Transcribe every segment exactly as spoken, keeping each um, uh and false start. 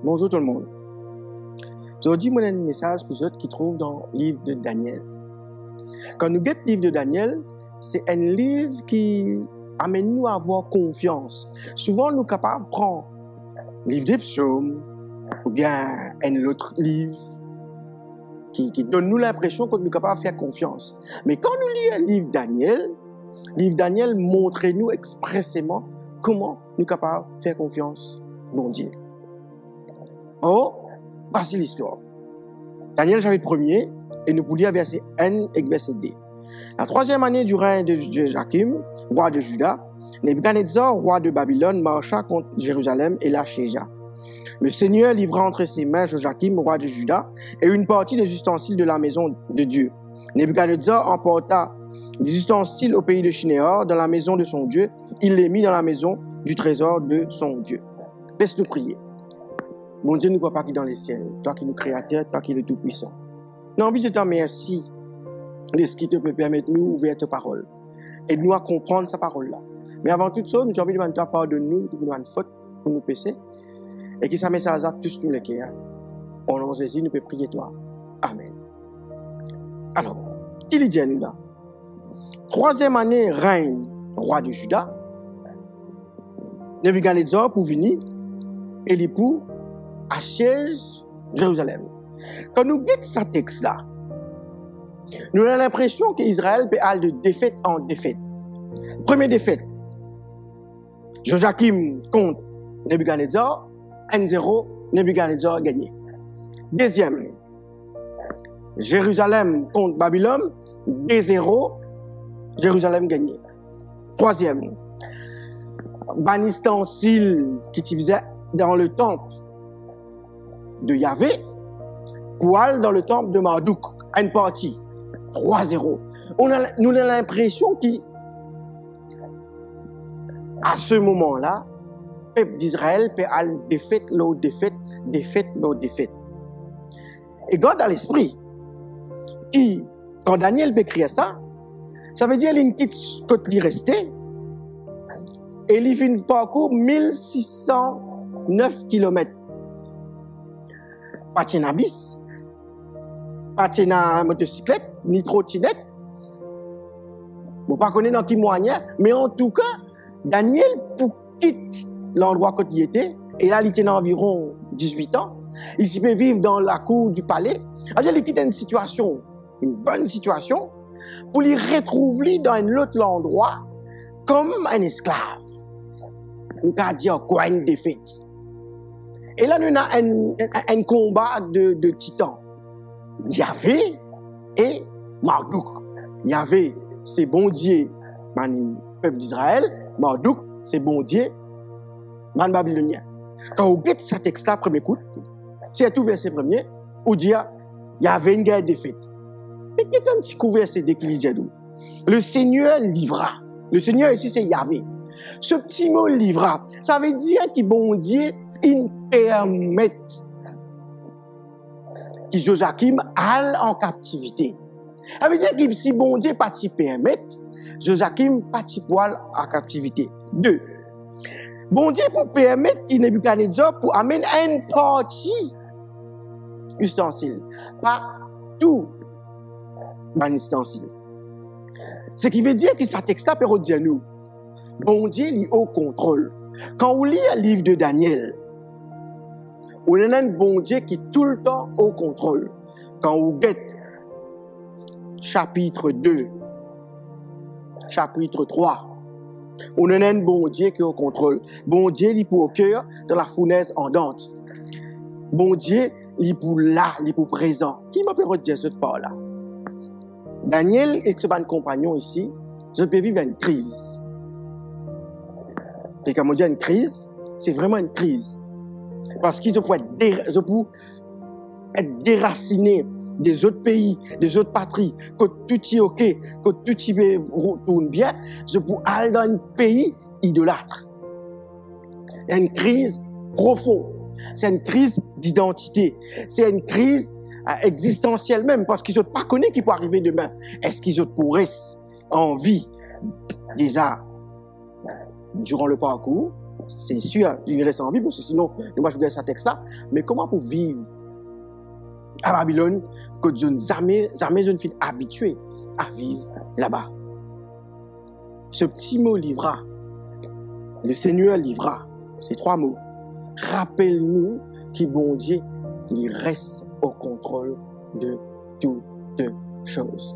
Bonzour tou lemonn. Zordi mo ena enn mesaz pou zot ki trouv dan liv de Daniel. Kan nou get liv de Daniel, se enn liv ki amenn nou a avoir konfians. Souvan nou kapav pran liv de Psom oubien enn lot liv ki, ki donn nou linpresion kot nou kapav fer konfians. Me kan nou lir liv Daniel, liv Daniel montre nou expreseman kouma nou kapav fer konfians Bondie. Or, vwasi listwar. Daniel sapit premie, e nou pou lir verse enn ek verse de. La troisième année du règne de Joachim, roi de Juda, Nebuchadnezzar, roi de Babylone, marcha contre Jérusalem et l'assiégea. Le Seigneur livra entre ses mains Joachim, roi de Juda, et une partie des ustensiles de la maison de Dieu. Nebuchadnezzar emporta les ustensiles au pays de Shinar, dans la maison de son Dieu. Il les mit dans la maison du trésor de son Dieu. Les nou priye. Bondie nou Papa ki dan lesiel, twa ki nou Kreater, twa ki le Toupwisan. Nou anvi dir twa mersi deski to pe permet nou ouver to parol. Ed nou a konpran sa parol la. Me avan tou soz, nou ti anvi demann twa pardonn nou pou nou bann fot, pou nou pese, e ki sa mesaz la tous nou leker. O non Zezi, nou pe priye twa. Amen. Alor, ki li dir nou la? Troisième année règne roi de Juda, Nebuchadnezzar pou vini e li pou asiez Zerizalem. Kan nou get sa text la, nou ena linpresion ki Izrael pe al de defet an defet. Premie defet, Joachim kont Nebuchadnezzar, enn zero, Nebuchadnezzar gagne. Deziem, Zerizalem kont Babilonn, de zero, Zerizalem gagne. Trwaziem, bann istansil ki ti bizin dan le tanp de Yave pou al dan le tanp de Mardouk, enn parti, trwa zero. Nou ena, nou ena linpresion ki, a se moman la, pep Izrael pe al defet lor defet, defet lor defet. E gard a lespri ki, kan Daniel pe ekrir sa, savedir li kit kot li reste e li finn parkour mil sis san nef kilomet. Pa ti ena bis, pa ti ena motosiklet, ni trotinet. Mo pa kone dan ki mwayin, me antouka, Daniel pou kit landrwa kot li ete, e la li ti ena anviron dizwit an, li ti pe viv dan lakour di pale, savedir li kit enn sitiasion, enn bonn sitiasion, pou li retrouv li dan enn lot landrwa kom enn esklav. Nou kapav dir ankor enn defet. E la nou ena enn, enn, enn konba de, de titan. Yave e Mardouk. Yave se Bondie bann pep Izrael, Mardouk se Bondie bann Babilonien. Kan ou get sa text la premie kout, sirtou verse premie, ou dir, Yave inn gagn defet. Me get enn ti kou verse de ki li dir nou. Le Seigneur livra. Le Seigneur isi se Yave. Se ti mo livra, savedir ki Bondie inn permet ki Joachim al an kaptivite. Savedir ki si Bondie pa ti permet, Joachim pa ti pou al an kaptivite. De, Bondie pou permet ki Nebikadnezar pou amenn enn parti istansil, pa tou bann istansil. Seki vedir ki sa text la pe rod dir nou, Bondie li o kontrol. Kan ou lir liv de Daniel, ou ena enn Bondie ki toultan o kontrol. Kan ou get sapit de, sapit trwa, ou ena enn Bondie ki o kontrol. Bondie li pou oker dan lafournez andant. Bondie li pou la, li pou prezan. Ki mo pe rod dir zot par la? Daniel ek so bann konpagnon isi, zot pe viv enn kriz. E kan mo dir enn kriz, se vreman enn kriz. Parski zot pou et de-, zot pou et derasine de zot pei, de zot patri, kot tou ti oke, kot tou ti pe rou-, tourn bien, zot pou al dan enn pei idolat. Enn kriz profon. Se enn kriz didantite. Se enn kriz, eh, egzistansiel mem, parski zot pa kone ki pou arive demin. Eski zot pou res an vi? Deza, diran le parkour, se sir, li res an vi, parski sinon, nou pa pou gagn sa text la. Me kouma pou viv a Babilonn, kot zot zame, zame zot finn abitie a viv laba? Se ti mo livra, Lesegner livra, se trwa mo. Rapel nou ki Bondie, li res o kontrol de toute chose.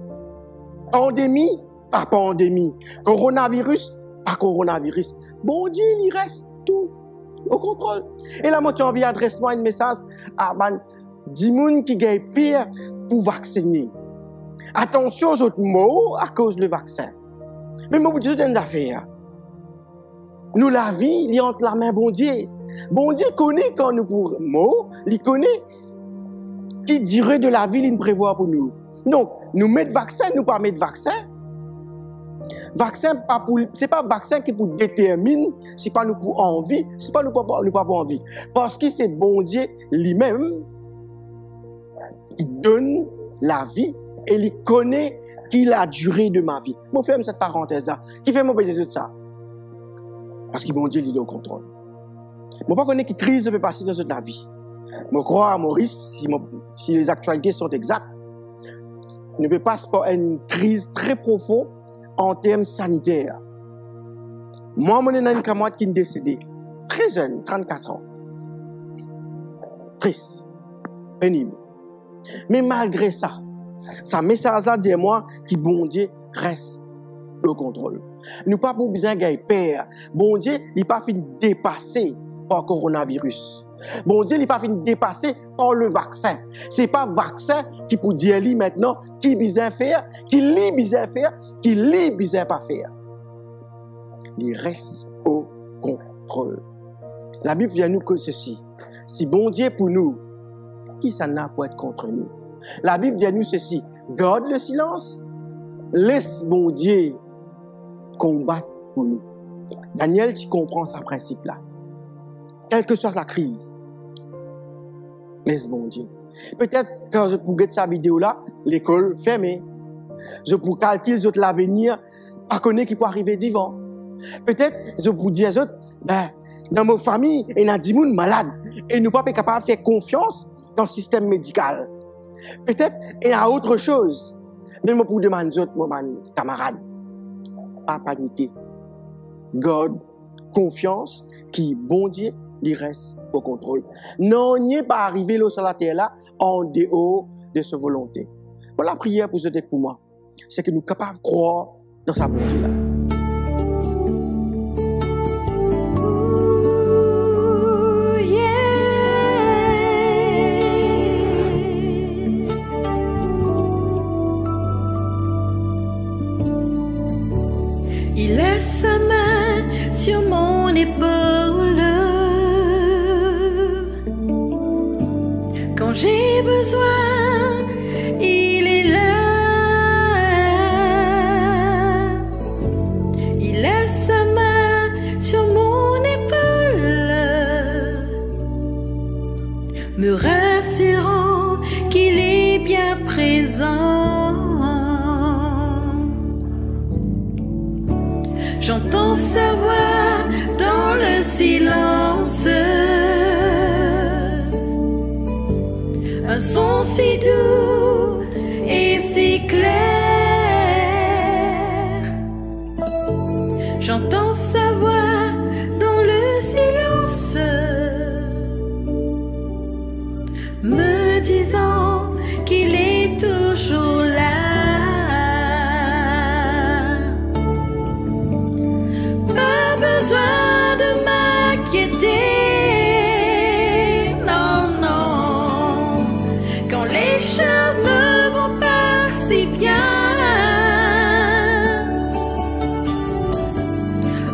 Pandemi, pa pandemi. Koronaviris, pa koronaviris. Bondie, li res tou o kontrol. E la, mo ti anvi adres mwa enn mesaz a bann dimoun ki gagn per pou vaksine. Atansion, zot mor akoz le vaksin. Me mo pou dir zot enn zafer. Nou lavi, li ant lame Bondie. Bondie kone kan nou pou mor, li kone ki dire de lavi li prevwar pou nou. Donk, nou met vaksin, nou pa met vaksin, vaksin pa pou, se pa vaksin ki pou determinn si pa nou pou anvi, si pa nou pa, nou pa pou anvi. Parski se Bondie limem ki donn lavi e li kone ki ladire de ma vi. Mo ferm set parantez la. Kifer mo pe dir zot sa? Parski Bondie, li dan kontrol. Mo pa kone ki kriz zot pe pase dan zot lavi. Mo krwar, Moris, si mo, si les actualités sont exactes, nou pe pas par enn kriz tre profon an term saniter. Mwa, mo ena enn kamarad ki desede, tre zenn, trannkat an. Tris, penib. Me malgre sa, sa mesaz la dir mwa ki Bondie res o kontrol. Nou pa pou bizin gagn per. Bondie, li pa finn depase par koronaviris. Bondie, li pa finn depase par le vaksin. Se pa vaksin ki pou dir li aster ki bizin fer, ki li bizin fer, ki li bizin pa fer. Li res o kontrol. Labib dir nou ke sesi, si Bondie pou nou, kisannla pou et kont nou? Labib dir nou sesi, garde le silence, les Bondie konbat pou nou. Daniel ti konpran sa prinsip la. Kelseswa la kriz, les Bondie. Petet kan zot pou get sa video la, lekol ferme. Zot pou kalkil zot lavenir, pa kone ki pou arive divan. Petet zot pou dir zot, be, dan mo fami ena dimoun malad e nou pa pe kapav fer konfians dan sistem medikal. Petet ena otre soz. Me mo pou demann zot, mo bann kamarad, pa panike. Gard konfians ki Bondie, li res o kontrol. Nanye pa arive lor sa later la an deor de so volonte. Mo lapriyer pou zot ek pou mwa, seki nou kapav krwar dan sa Bondie la. Il laisse sa main sur mon épaule. Quand j'ai besoin, il est là. Il laisse sa main sur mon épaule, me rassurant qu'il est bien présent. J'entends sa voix dans le silence, un son si doux et si clair. J'entends sa voix dans le silence, me disant qu'il est toujours là. Pas besoin de m'inquiéter, non, non, quand les choses ne vont pas si bien.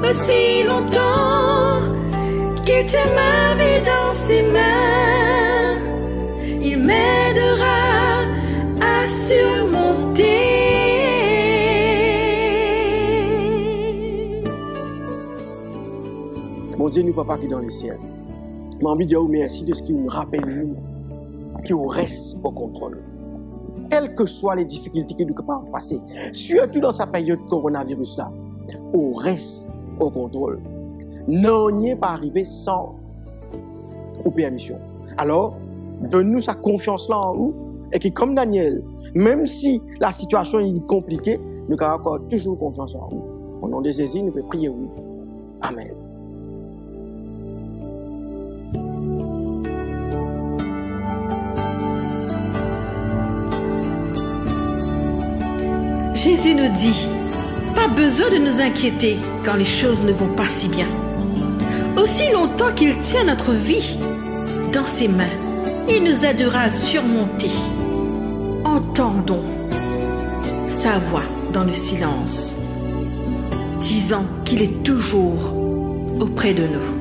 Aussi longtemps qu'il tient ma vie dans ses mains, il m'aidera à surmonter. Bondie nou, Papa ki dan lesiel, mo anvi dir ou mersi de seki ou rapel nou ki ou res o kontrol. Kelseswa le difikilte ki nou kapav pase, sirtou dan sa peryod koronaviris la, ou res o kontrol. Nanye pa arive san ou permision. Alor, donn nou sa konfians la an ou, e ki, kom Daniel, mem si lasitiasion li konplike, nou kapav ankor touzour konfians an ou. O non de Zezi, nou pe priye ou. Amen. Jésus nous dit, pas besoin de nous inquiéter quand les choses ne vont pas si bien. Aussi longtemps qu'il tient notre vie dans ses mains, il nous aidera à surmonter. Entendons sa voix dans le silence, disant qu'il est toujours auprès de nous.